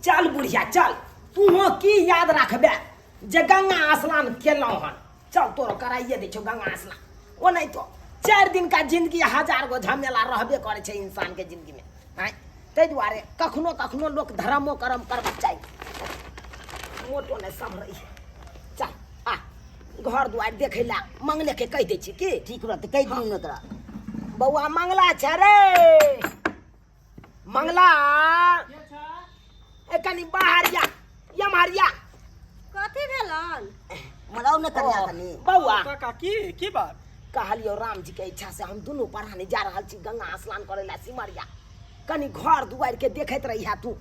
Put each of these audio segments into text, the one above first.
चल बुढ़िया चल, तूहो की याद राखबे जे गंगा स्नान केलहुँ हन। चल तोरो कराइए दै छौ गंगा स्नान। ओ नहीं तो 4 दिन का जिंदगी 1000 गो झमेला रहबे करै छै इंसान के जिंदगी में। आँय, ताहि दुआरे कखनो कखनो लोक धर्मो कर्म करबाक चाही। मोटो नहि सम्हरै छै। चल आ घर दुआरि देखै लए मंगले के कहि दै छी की ठीक रहतै, कहि दियौ ने तोरा। बौआ मंगला छै रे, मंगला ए कनी बाहर या एम्हर या। कथी भेलन? मराउ ने कनिया कनी। बौआ काका की की बात? कहलियो राम जी के इच्छा से हम दुनू परानी जा रहल छी गंगा स्नान करे ला सिमरिया। कनी घर दुआरि के देखैत रहिया तू।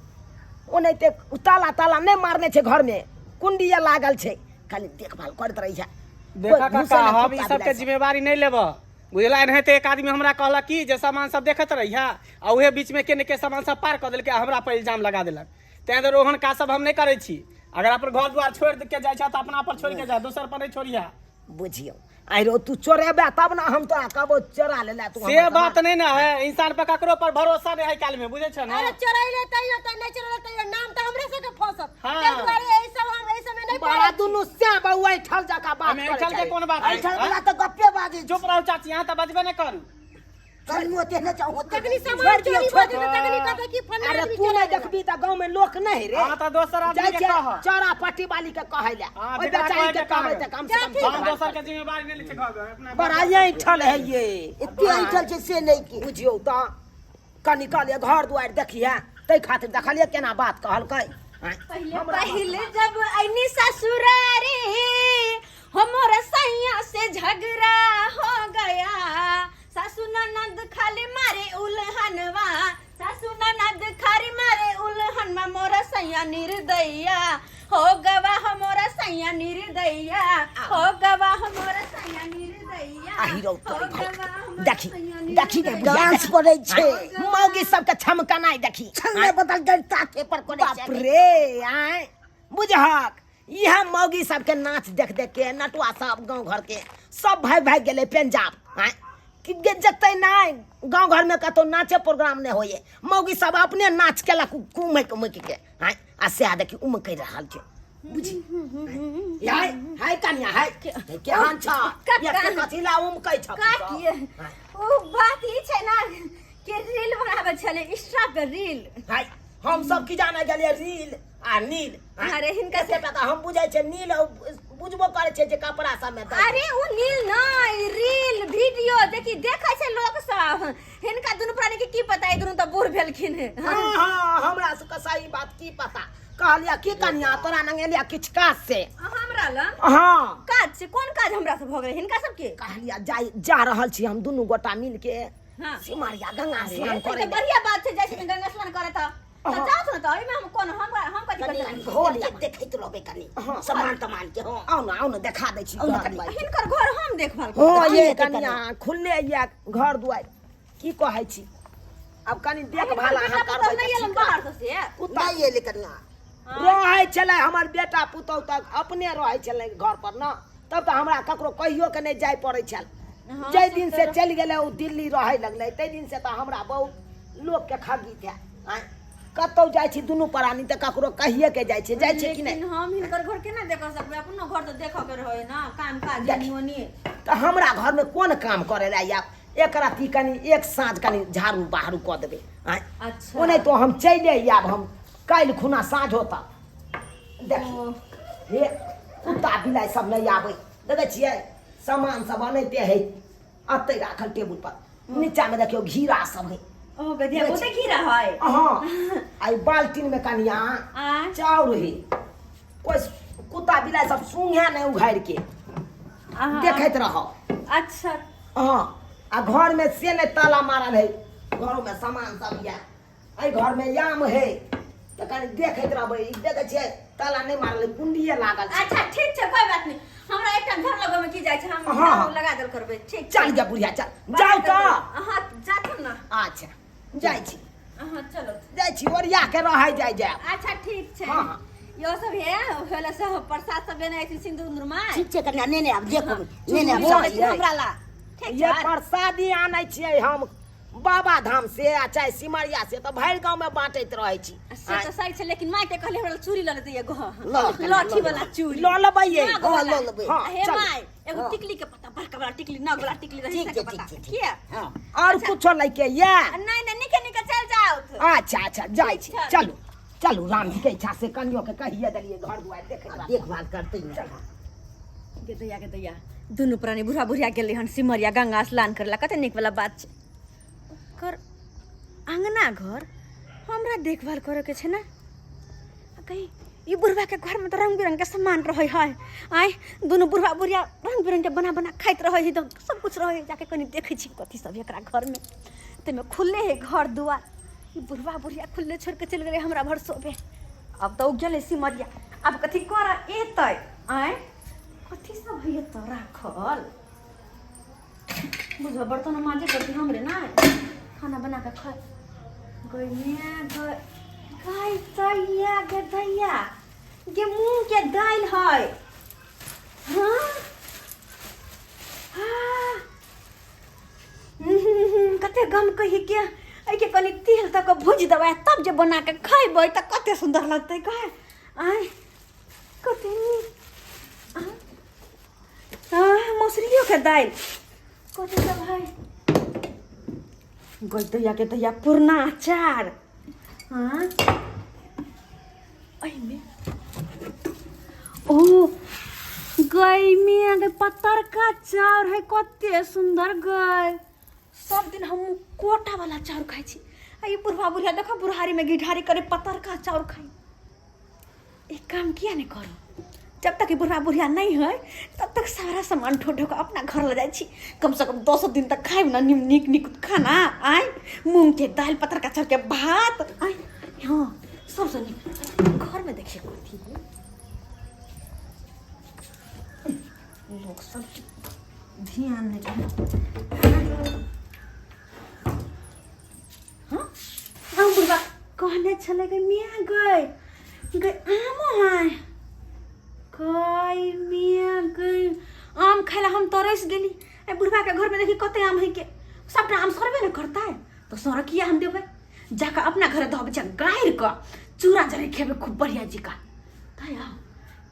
ओनाहिते ताला ताला नहि मारने छै घर में, कुंडी लागल छै, कनी देखभाल करैत रहिया। देखा कोइ घुसै काका, नहि हम ई कुत्ता सबके बिलाइ सब। जिम्मेवारी नहि लेबह, बुझला? एनाहिते एक आदमी हमरा कहलक कि जे सामान सब देखैत रहिया, आ उहे बीच में के ने के सामान सब पार कऽ देलकै आ हमरा पर इल्जाम लगा देलक। तैं दुआरे ओहन काज सब हम नहि करै छी। अगर अपन घर दुआर छोड़ि के जाइ छह तऽ अपना पर छोड़ि के जा, दोसर पर नहि छोड़िहा। बुझियौ आइरो तू चोरेबे तब ना हम तोरा कहबो चोरा ले ला तू से हमर बात सामान। नहीं ना है, इंसान पर ककरो पर भरोसा नहीं है काल में, बुझे छो ना? अरे चोराइले तैयो त नहीं चोराइले तैयो नाम त हमरे सबके फंसत। हाँ। ताहि दुआरे एहि सब हम एहि सब में नहीं बड़ा पड़ै छी। दुनू से बौआ ऐठल जकाँ बात एहिमे करै ऐठल के छै। कोन बात है? ऐठल वाला तऽ गप्पे बाजै छै। चुप रहू चाची, अहाँ तऽ बजबे नहि करू। कनियो तेहने चाहू होते। तखनी सामान छोड़ि दियौ, चोरी भऽ छोड़ि जेतै, तखनी कहतै कि फल्लाँ अरे आदमी तू चोरा नहि लेलक। देखबी तऽ गाँव में लोक नहि रे। अहाँ तऽ दोसर आदमी जाइ के छै कहऽ। चौरा पट्टी वाली के कहै लए। हाँ, ओहि जेकरा बेचारी कहै के के कहबै कहबै। तऽ कम से कम चाची। हम देखभाल दोसर के करतै। जिम्मेवारी नहि लै छै घर में, अपना बड़ा ऐठल है ये। एते ऐठल छै से नहि की। बुझियौ तऽ कनी कहलियै घर दुआरि देखिहे, ताहि खातिर देखलियै केना बात कहलकै। आँय, पहिले हमरा बात पहिले जब ऐनी ससुरारी हमर सैया से झगड़ा हो गया, सासू ननद खाली मारे उल्हनवा, सासू ननद खाली मारे उल्हनवा, मोरा सैया निर्दया हो गवा, हो मोरा सैया निर्दया हो गवा, हो मोरा सैया निर्दया आही रौ हो तोरी भला। गवा, हो मोरा देखी, सैया देखी रे निर्दया। बुढ़िया, डांस देखी। करै छै। मौगी सबके छमकनाइ देखी। छन्ने बदल गेल ताके पर करै बाप छै। रे, आँय बुझहक इएह मौगी सबके नाच देख देख के नटुआ सब गाँव घर के सब भागि भागि गेलै पंजाब। आँय कि गे जतै नहि गाँव घरमे कतहु नाचे प्रोग्राम नहि होइए, मौगी सब अपने नाच केलक उमकि उमकि के। आँय आ सएह देखी उमकि रहल छै। बुझी हाय हाय कनिया हाय केहन छ कक्का। कथी ला उमकै छ का किए? ओ बात ई छै ना कि रील बनाबै छलै इंस्टा पे रील। हाय हम सब की जाने गेलियै रील आ नील। अरे हिनका से पता हम बुझै छै नील बुझबो करै छै जे कपड़ा सब में दै छै। अरे ओ नील नहीं, रील वीडियो देखी देखै छै लोक सब। हिनका दुनू प्राणी के की पता, ई दुनू तऽ बूढ़ भेलखिन हे। हाँ, हाँ, हमरा सबके सही बात की पता। कहलिया की कनिया तोरा नंगेलिया किछु काज से। हमरा लग? हाँ। काज से कोन काज हमरा से भऽ गेलै हिनका सबके? कहलिया जाय जा रहल छी हम दुनू गोटा मिल के हाँ। सिमरिया गंगा स्नान अरे, करे तऽ लए। बढ़िया बात छै, जाइ छी गंगा स्नान करे तऽ। तऽ हाँ। जाउ ने तऽ एहिमे हम कोन हम कथी कनी करबै? घर के देखैत रहबै कनी। हाँ। सामान तमान के, हाँ। आउ ने, आउ ने, देखा दै छी आउ ने घर कनी। दुआरि। हिनकर घर हम देखभाल हाँ, करबै। ये कनिया खुलले ये घर दुआरि। की कहै छी आब कनी देखभाल अहाँ बेटा पुतहु करबै नहि तऽ एलन ठीक बाहर रहत। से से? कुत्ता नहि एलै कनिया। रहै छलै हमर बेटा पुतहु तक अपने रहै छलै घर पर न, तब तऽ हमरा ककरो कहियो के नहि जाय पड़ै छल। हाँ, जाहि दिन से चलि गेलै ओ दिल्ली रहै लगलै ताहि दिन से तऽ हमरा बहुत लोकके खगी थे। आँय, कतहु जाइ छी दुनू प्राणी तऽ ककरो कहिए के जाइ छियै, जाइ छियै कि नहि? लेकिन हम हिनकर घर केना देख सकबै? अपनो घर तऽ देखऽ के रहै ना, काम काज देख। एनी ओनी। तऽ हमरा घरमे कोन काम करै लए आयब? एक राति कनी एक साँझ कनी झाड़ू बहारू कऽ देबै। आँय, अच्छा। ओनाहितो हम चलि आयब हम काल्हि खुना साँझ होता। देखी ओ। हे कुत्ता बिलाइ सब नहि आबै, देखै छियै सामान सब अनैते है अतै राखल टेबुल पर। नीचा में देखियो घीरा सब है। ओ गधिया बहुते घीरा है। हाँ, आ ई बाल्टीन में कनिया आँय। चाउर है। कोई कुत्ता बिलाइ सब सूंघे नहीं उघारि के। अहाँ। देखैत रहो। अच्छा। हाँ, आ घर में से नहीं ताला मारल है, घरों में सामान सब या एहि घर में याम है तऽ कनि देखैत रहबै। ई देखै छियै ताला नहि मारल है, कुंडिये लागल छै। अच्छा ठीक छै, कोई बात नहीं, हमरा एकटा घर लगो में की जाइ छै, हम हाँ, हाँ। लगा देल करबै। ठीक चल जा बुढ़िया, चल जाउ तऽ। अहाँ जाथुन ना। अच्छा जाइ छी। अहाँ चलो। जाइ छी, ओरिया के रहै जाइ जायब। अच्छा ठीक छै। हाँ, हाँ। यो सब हे होले से प्रसाद सब लेने आइ सिंदूर उंदूर माय। ठीक छै कन्या, ने ने आब जे कहबै ने ने आब हाँ, सब ये। हमरा ला। ठीक ये छै। प्रसादी आनै छियै हम बाबा धाम से आ चाहे सिमरिया से तऽ भरि गाँव में बाँटैत रहै छी। से तऽ सही छै, लेकिन माय के कहले हमरा चूड़ी लऽ लेतै एगो। लऽ लठी वाला चूड़ी लऽ लेबै ये। नाग हँ, वाला। लऽ लेबै। हँ, हे चल। माय, एगो टिकली के पत्ता, बड़का बड़ा टिकली, नग वाला टिकली रही ठीक से छै, के ठीक पत्ता छै, ठीक। किया? हँ। और कुछो लैके ये? नहीं नहीं, निके निके चल जाओ। अच्छा अच्छा, जाइ छी। चल। चलू चलू, राम जी के इच्छा से कनियो के कहिए देलियै घर दुआरि देखै आ देखभाल करतै ने। गे दैया, गे दैया, दुनू प्राणी बुढ़ा बुढ़िया गेलै हन सिमरिया गंगा स्नान करला, कते नीक वाला बात छै। ओकर अंगना घर हमरा देखभाल करे के छै ने। आ कहीं ई बुढ़वा के घर में तो रंग बिरंग के सामान रहे है। आय दुनू बुढ़वा बुढ़िया रंग बिरंग के बना बना खाइत रहे है, तो सब कुछ रहे है। जाके कनी देखै छी कथी सब एकरा घर में। ताहिमे खुले है घर दुआर, ई बुढ़वा बुढ़िया खुले छोड़ के चलि गेलै हमरा भर सोबे। अब तऽ ओ गेलै सिमरिया, आब कथी कर एतै? आँय, कथी सब है एतऽ राखल? बुझो बर्तन माजे पड़तै हमरे ना, खाना बना के खाए गइया गाय तैया। गे दैया गे, मूंग के दालि है। हाँ हाँ, कते गम कही के। एहिके कनि तेल दऽ कऽ भुजि देबै, तब जे बना कऽ खयबै तऽ कते सुन्दर लगतै। कहे आँय, कते नीक। आँय, मसुरियोके दालि कते सब है। गै दैया के दैया, पुरना अचार। हाँ, एहिमे ओ गई मिया के पतरका चाउर है, कते सुंदर गई। सब दिन हम कोटा वाला चाउर खाइ छी, आ ई बुढ़वा बुढ़िया देखो बुढ़ारी में घिढारी करे पतरका चाउर खाइ। एक काम किया नहीं करो, जब तक ई बुढ़वा बुढ़िया नहीं है तब तक सारा सामान ढो ढो के अपना घर ले जाइ छी। कम से कम 10 दिन तक खाइब ना नीक नीक खाना। आय मूंग के दालि, पतरका चाउर के भात। आय हाँ, सबसे नीक घर में देखिए कथी है। लोग सब ध्यान नहीं रहे। हाँ आम बुढ़वा कहने छलै गे मियाँ गई गई आमो है गई मियाँ गई आम खाइ ला हम तरस गेली। ए बुढ़वा के घर में देखी कते आम है के, सबटा आम सड़बे ने करता है, तो सड़ किया हम देबै? जाके अपना घर धोबै छै, गारि कऽ चूड़ा जरे खेबै खूब बढ़िया जी का। तै आओ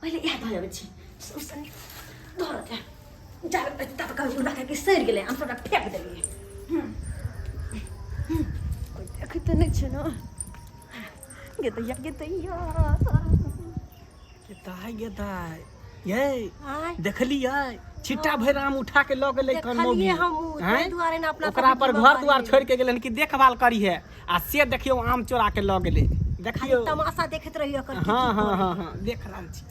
पहिले इएह धऽ अबै छी सबसँ नीक। धर जा जा, तब कभी बुढ़वा के सड़ि गेलै आम, सबटा फेंक देलियै। कोइ देखै तऽ नहि छै ने। गे दैया, गे दैया। गे दाइ, गे दाइ ये। आँय? देखलियै, छिट्टा भरि आम उठा के लऽ गेलै कन मौगी। देखलियै हमहूँ, ताहि आँय? दुआरे ने अपना ओकरा सबके पर जिम्मा घर दुआर बान्हि छोड़ के गेलन कि देखभाल करी है, आ से देखियौ आम चोरा के लऽ गेलै। देखियौ तमाशा देखैत रहियो एकर की हाँ की हाँ करै। हाँ हाँ, देख रहल छी।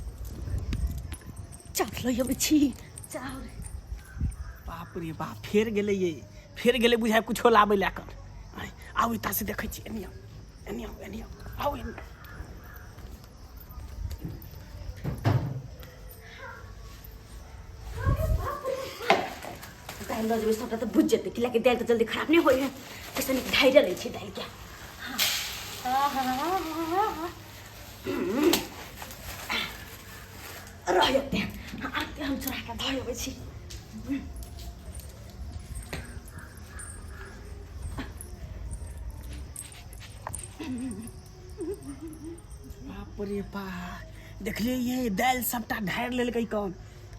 चाउर लऽ अबै छी चाउर। बाप रे बाप, फेर गेलै ये, फेर गेलै बुझाय कुछो लाबै लए कर। आँय, आउ एतऽ से देखै छी। एनी आउ, एनी आउ, एनी आउ, आउ एनी। दालि लऽ जेबै सबटा तऽ बुझि जेतै, किएकि दालि तऽ जल्दी खराब नहि होइ है। ऐसे नीक ढाइरे लै छै दालिके। रह जेतै आते, हम चोरा कऽ धऽ अबै छी। बाप रे बाप, देखलियै ये दालि सबटा ढारि लेलकै कौन,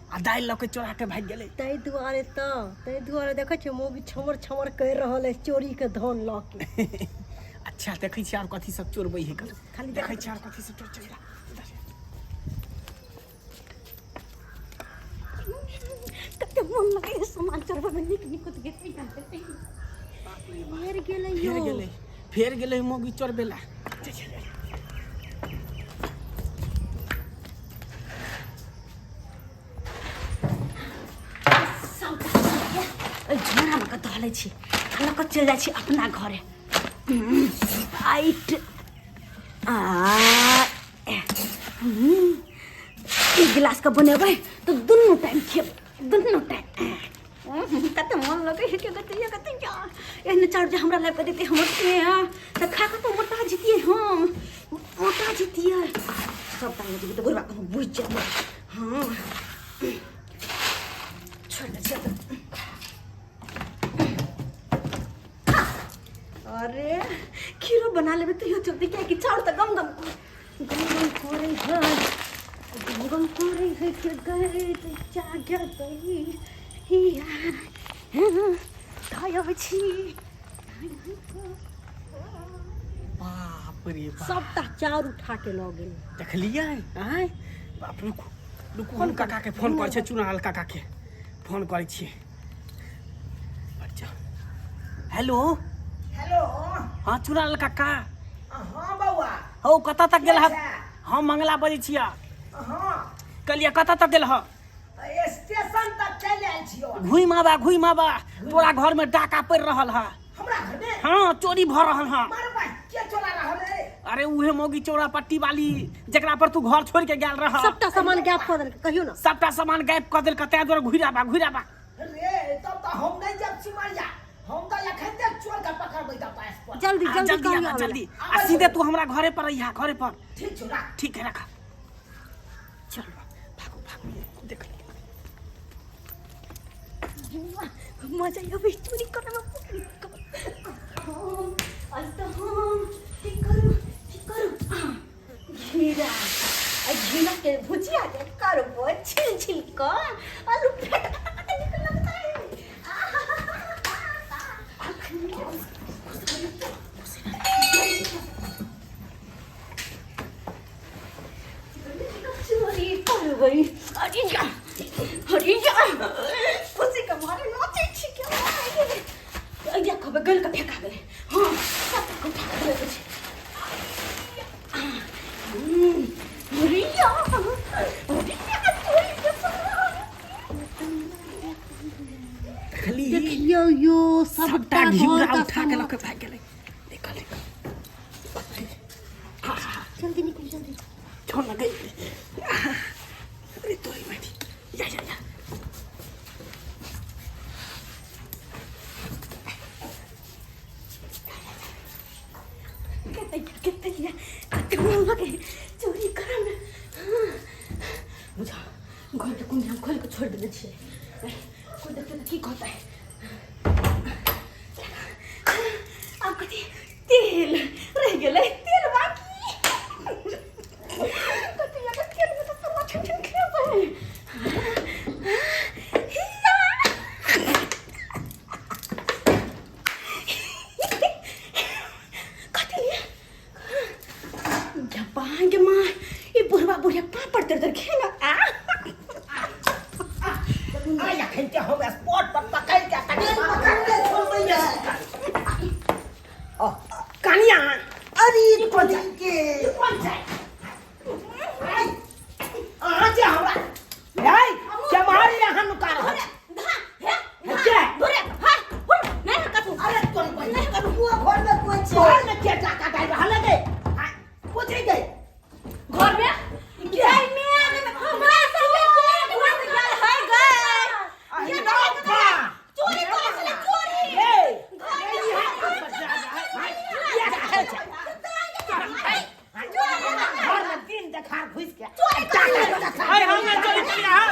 आ दालि लऽ के चोरा के भागि गेलै। ताहि दुआरे देखै छियै मौगी छमर छमर करि रहल अछि चोरी के धन लऽ के। अच्छा, देखै छियै आर कथी सब चोरबै है कल। खाली देखै छियै आर कथी सब चोर। चल जा, इधर जा। कते मोन लगैए सामान चोरबैमे, नीक नीक गेतै। फेर गेलै फेर यौ। गेलै, फेर गेलै मौगी चोरबै ला। चल, चल, चल। सबटा चीजके एहि झोरामे कऽ धऽ लै छी आ लऽ कऽ चलि जाइ छी अपना घरे। आइट आ एक गिलास के बनेबै तऽ दुनू टाइम खेबै, दुनू टाइम। कते मन लगै है के कते कते एहने चाउर जे हमरा लाबि कऽ देतै हमर से तऽ खा कऽ तऽ मोटा जतियै, हम मोटा जतियै। सब टाइम जेबै तऽ बुढ़बा कहूँ बुझि जेबै। हाँ, छोड़ि दै छियै तऽ। अरे खीरो बना लेबै तैयो चलतै, कियाकि चाउर तऽ गम गम गम गम करै है, गम गम करै है के गई जागतै हिया धय अबै छी। बाप रे बाप। सबटा चाउर उठा के लऽ गेल। देखलियै आँय? बाप, रुकू रुकू, हम काका के फोन करै छियै, चुनाल काका के फोन करै छियै। अच्छा, हेलो। हेलो। हाँ चुनाल काका। हाँ बौआ। हौ, कतऽ तक गेल हँ? अच्छा। हम मंगला बजै छियै। हाँ। कहलियै कतऽ तक गेल हँ? स्टेशन तक चलि आयल छियौ। घुमि आबा, घुमि आबा, तोरा घर में डाका पड़ि रहल है। हमरा घर में? हाँ, चोरी भऽ रहल है। मार भाई, के चोरा रहल है? अरे उहे मौगी चौरा पट्टी वाली, जेकरा पर तू घर छोड़ के गेल रह। सबटा सामान गायब कऽ देलकै, कहियौ ने। सबटा सामान गायब कऽ देलकै, ताहि दुआरे घुरि आबा, घुरि आबा। रे तब तऽ हम नहि जब सिमरिया, हम तऽ एखन तक चोर के पकड़बै तऽ पास पर। जल्दी आ, जल्दी जल्दी कहियौ आबा, आबै लए। जल्दी आ सीधे तू हमरा घरे पर अइहा, घरे पर। ठीक छौ, राख। ठीक है, रखा। चलो भागो भागो, देख लियौ। मजा अबै चोरी करमे। हम आज तऽ हम की करू, की करू? घिरा आ घिरा के भुजिया के करबो, छिल छिल कऽ आलू फेट कऽ नीक लगतै। चोरी करबै। अरे जा, अरे जा, खुशी के मारे नाचै छी के अइया खबै गल के फेका गेलै। हाँ, सब के उठा के लऽ छै। अरे या, अरे या, चोरी के सामान। देखली? देखियौ यो, सबटा सबटा घिउरा घर का उठा के लऽ सामान। के भागि गेलै। देखल देखल। जल्दी निकलू, जल्दी। छोड़ ना गई। अरे तोरी बेटी, या या या। कते कते कते मोन लगे चोरी करम। बुझा घर के कुंजी हम खोल के छोड़ देने छियै, कोइ देखतै तऽ की कहतै? आब कथी तेल रहि गेलै? तेल बाकी कथी? अगर तेल में तऽ तरुआ छन छन खेबै। हिया कथी लिया गे माँ, ई बुढ़वा बुढ़िया पापड़ तर तर खेना आ। आ एखन के हम स्पॉट पर पकड़ के तनी पकड़ के छोड़बै ने। कनिया, अरे ई कोन छै? के ई कोन छै? आइ, अहाँ जे हमरा है केम्हर अहाँ नुका रहल छी? के? अरे तोरी बहिन। नहीं करू। घर में कोई छै? घर में के टाका डालि रहल है गे? आ, पूछै गे। घर में गई में हमरा संगे घर में है गए। अरे बाबा। चोरी करै छलै, चोरी। हे, घर में ई हाथ पर जा जा, भाई, किया करै छै? घर में दिन देखार घुसि के टाका देखार। अरे हम नहि चोरी केलियै हँ।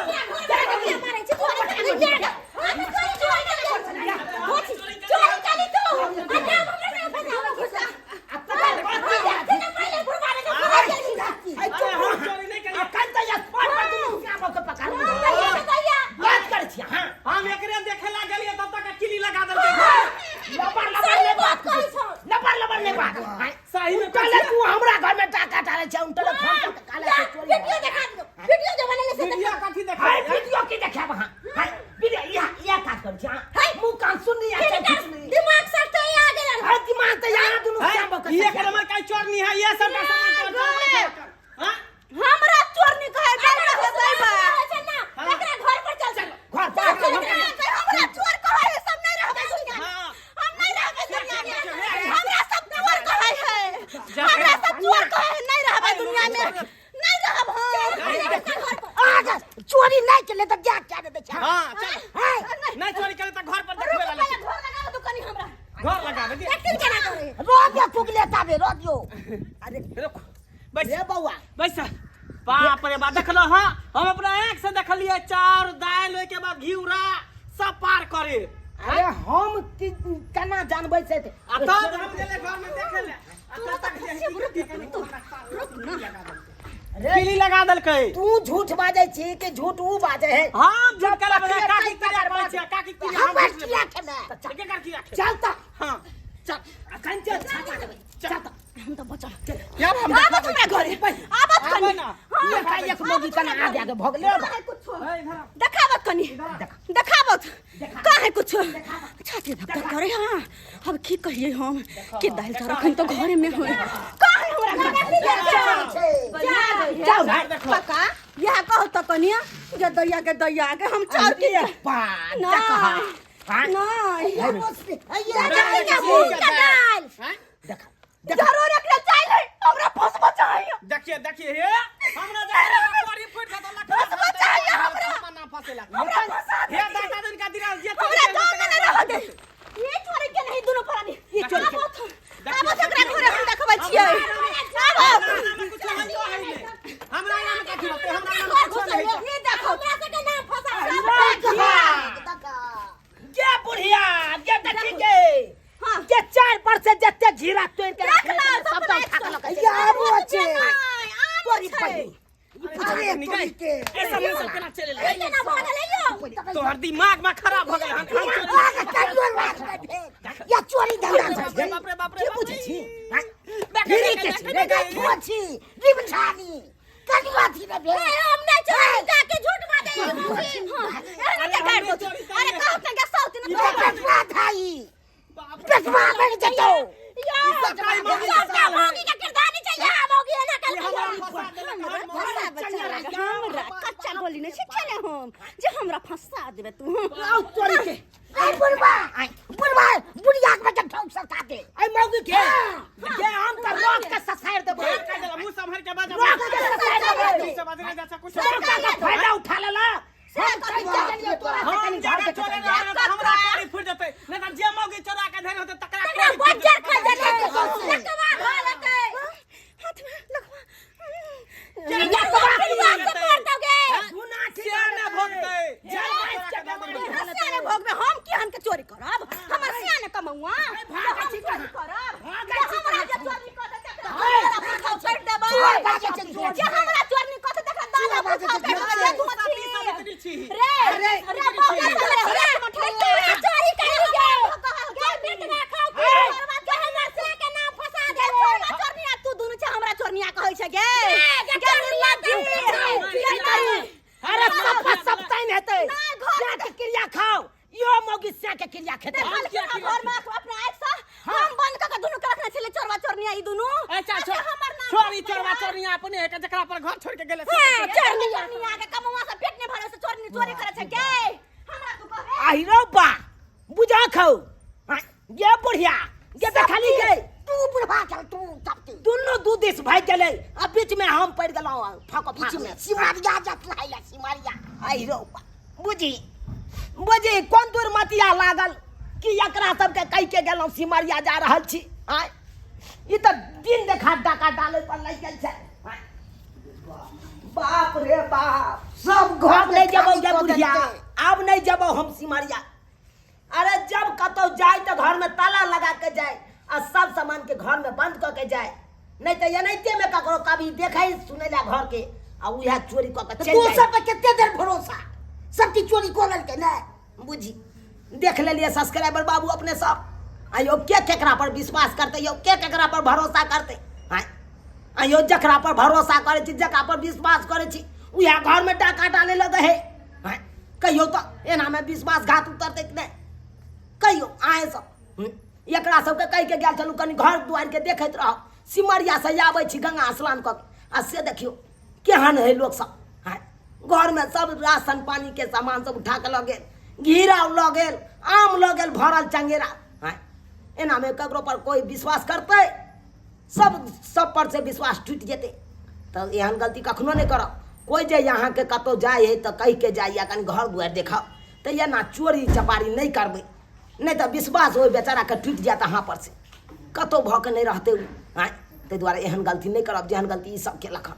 आ पकड़, आई अरे चुप हम रह। चोरी नहि केलियै। अखन तऽ स्पॉट पर दुनू श्यामो के पकड़ बात करै छी। हाँ, हम एकरे देखे ला गेलियै तब तक किली लगा देलकै। लबर लबर नहि बात, लबर लबर नहि बात। सही में। कहले तू हमरा घर में टाका डालै छै, उनटले फोन कर के कहले से चोरी। वीडियो कथी देखा? हाय, वीडियो की देखाब अहाँ? हाय, वीडियो इहा इहा काज करै छी अहाँ। मुँह कान सुननी आ चल खिचनी। दिमाग से तो आ गेल। हाय, दिमाग तऽ यहाँ दुनू श्यामो के ई एकर हमर काई चोर नहीं है, ये सबटा सामान चोर चोर चोर। हाँ? हमरा चोर नहीं कहे बेटा होतै बा। एकरा घर पर चल चल। घर पर चल, हमरा चोर कहे है, सब नहीं रहबै दुनिया में। हाँ। हम नहीं रहबै दुनिया में। हमरा सब चोर कहे है, हमरा सब चोर कहे है, नहीं रहबै दुनिया में, नहीं रहब हम घर पर। आ जा, चोरी नहीं केले तऽ जा क्या दे छै? हाँ, चल। हाय। नहीं चोरी करे तऽ घर पर देखबे ला। पहिले घर लगाओ तू कनी हमरा। घर लगाबे दे। देखिन केना करे। रो दियो कुगले ताबे, रो दियो। अरे रुक, बैस। रे बौआ। बैस। बाप रे बाप, देखलो? हाँ, हम अपना आँख से देखलियै, चाउर दालि ओहिके बाद घिउरा सब पार करे। अरे हम केना जानबै से आ तब हम गेले घर में देखे ले आ तोरा तब तऽ फंसे रुक तू रुक ना। रे किली लगा देलकै। तू झूठ बाजै छी कि झूठ ऊ बाजै है? हम झूठ केला पकड़े बजा काकी तै किया तकर कहै बाद। छियै काकी किया हम हमर झूठ किया खेबै? लेबै? केकर किया खेबै? चल तऽ हां चल अखन चल छापा देबै चल तऽ। हम तऽ बचल। यार हम आबत हमरा घरे आबत आबै कनी। ना। हाँ, एका एक मोगी कना आगे आगे भऽ गेलै काहे कुछो देखाबत कनी देखाबत काहे कुछो छाती धक धक करे। हाँ अब की कहिए हम कि दाल तर अखन तो घरे में होई काहे हमरा घरे जाउ ना। पका यह कहो तो कनिया जे दैया के दैया के हम चार के बा नहीं। देखा हाँ? नहीं ये के मूंग के दाल हैं? देखा जरूर एकरा चाहिए हमरा फंसबो चाहिए। देखिए देखिए हे हमरा जे चोरी फूट खा तो फंसबो चाहिए हमरा। ना फसेला हमरा फंसा दे। हे दादा दिन का दिराल जे हमरा गांव में न रह दे। ये चोरी के नहीं दुनु प्राणी ये चोरी के- आबो आबो एकरा घरे हम देखबै छियै आबो। हमरा नाम कथी होते? हमरा नाम घर कुछो घुसल नहीं ये देखो हमरा से के नाम फंसा गे बुढ़िया गे देखी गे हां के चार पर से जते घिरा तोड़ के रख रखले ला छलै, सब सबटा उठा के लऽ के चलि ये आबो छै। तोरी पहिले अरे तोरी के ऐसा नहीं सब केना चले ले केना भऽ गेलै यौ? तोहर दिमाग में खराब हो गेल हन। हम आगे करियो राख दे भेल। या चोरी धंधा बाप रे बाप रे बाप रे की बुझै छी हाँ? देख, फिरी देख, के देख, छी देख, रे। देख। थो छी रिमझानी करियो थी रे भेल। ए, हम नहीं चोरी काके झूठ बाजै हां एहन के गाड़ दो। अरे कहत ना के सौत ये ना पेटवा थाई पेटवा मर जतो। या सबटा मौगी के किरदानी चाहिए मौगी एना कल हमरा फंसा देलक हन। फंसा बच्चा हमरा कच्चा गोली नहीं शिक्षा ने हम जे हमरा फंसा देबे तू। आउ तोरी के। ए बुढ़वा बुढ़वा बुढ़िया के बच्चा ठोक सकता दे। ऐ मौगी के गे हम तऽ रोक के ससारि देबै। का देला मुंह संभर के बाजा। रोक के ससारि देबै। मुंह से बाजने जा कुछ सबटा के फायदा उठा लेला। हम कहि के गेलियै तोरा से हम कनि घर जगह के चोरे रहे त हमरा चोरी फुट जतै नहीं त जे मौगी चोरा के धैन होतै तकरा तकरा चोरी फुट बज्जर जेतै। खा जेतै लकवा खा लेतै हाथ में लकवा लकवा लकवा से मार दोगे। गुना सियाने भोगतै। जलमाइश के बेमारी भऽ लेतै। सियाने भोगबे हम केहन के चोरी करब हमर सियाने कमौआ भागै हम छी चोरी कहाँ? करब भागै जे छी हमरा कहाँ? जे चोरी कऽ देतै तकरा दादा पुतहु छोड़ि देबै। चोर बाजै छै, चोर। जे हमरा चोरी कऽ देतै तकरा दादा चोर बाजै पुतहु छै, कहि देबै जे तू सती सावित्री छी। रे अरे, रे बौआ सब रे तोरा चोरी करी गे गे बेटवा खाओ की करबा के हमर से के नाम फंसा दे चोरवा चोरनिया तू दुनु छै हमरा चोरनिया कहै छै गे गे निर्लज्ज गे करू। अरे सब सब तैन हेतै। ना, घर स्या के क्रिया खाओ इहो मौगी स्या के क्रिया खेतै। देखल किया कि घर में अपना आँख से हम बंद क के दुनु के रखने छलै चोरवा चोरनिया ई दुनु। अच्छा अच्छा, हमर नाम छोरी चोरवा चोरनिया अपने है के जकरा पर घर छोड़ के गेले से। हां चोरनिया चोरनिया के कमवा से पेट ने भरे से चोरनी चोरी करे छै गे हमरा तू कहे। आहि रौ बा बुझा खौ हाँ, ये बुढ़िया ये देखली गे। तू बुढ़वा चल तू तब दुनू दू दिस भागि गेलै आ बीच में हम पड़ि गेलहुँ फाको बीच फाक में में। सिमरिया जत लाइला सिमरिया। आहि रौ बा बुझी बुझी कोन दूर मतिया लागल कि एकरा सबके कहि के गेलहुँ सिमरिया जा रहल छी। आँय ई तऽ दिन देखा डाका डालै पर लागि गेल छै। आँय, बाप रे बाप सब घर आब नहि जेबौ खाली गे कऽ बुढ़िया देलकै। आब नहि जेबौ हम सिमरिया। अरे जब कतौ जाय तऽ घर में ताला लगा के जाय आ सब सामान के घर में बंद कऽ के जाय नहीं तऽ एनाहिते में ककरो कभी देखै सुनै ला घर के आ उएह चोरी कऽ के तऽ चलि तू जाय। सब पे कते देर भरोसा सब चीज चोरी कऽ लेलकै ने। बुझी देख लेलियै सब्सक्राइबर बाबू अपने सब आयो के केकरा पर विश्वास करतै यौ के केकरा पर भरोसा करतै। आँय आयो जकरा पर भरोसा करै छी जकरा पर विश्वास करै छी उएह घर में डाका डाले लगै है। आँय कहियो तऽ एनामे विश्वासघात उतरतै कि नहि कहियो अहेँ सब। एकरा सबके कहि के गेल छलहुँ कनि घर दुआरिके देखैत रहब सिमरिया से आबै छी गंगा स्नान कऽ के आ से देखियौ केहन है लोक सब। आँय घरमे सब राशन पानी के सामान सब उठा के लऽ गेल घिरा लऽ गेल आम लऽ गेल भरल चंगेरा। आँय एनामे ककरो पर कोइ विश्वास करतै? सब सब पर से विश्वास टूटि जेतै। तऽ एहन गलती कखनो नहि करब। कोइ जे अहाँके कतहु जाइ है तऽ कहि के जाइए कनि घर दुआरि देखब तऽ एना चोरी चपारी नहि करबै नहि तऽ विश्वास ओहि बेचाराके टूटि जायत अहाँ पर से कतहु भऽ के नहि रहतै ओ। आँय ताहि दुआरे एहन गलती नहि करब जेहन गलती ई सब केलक हन।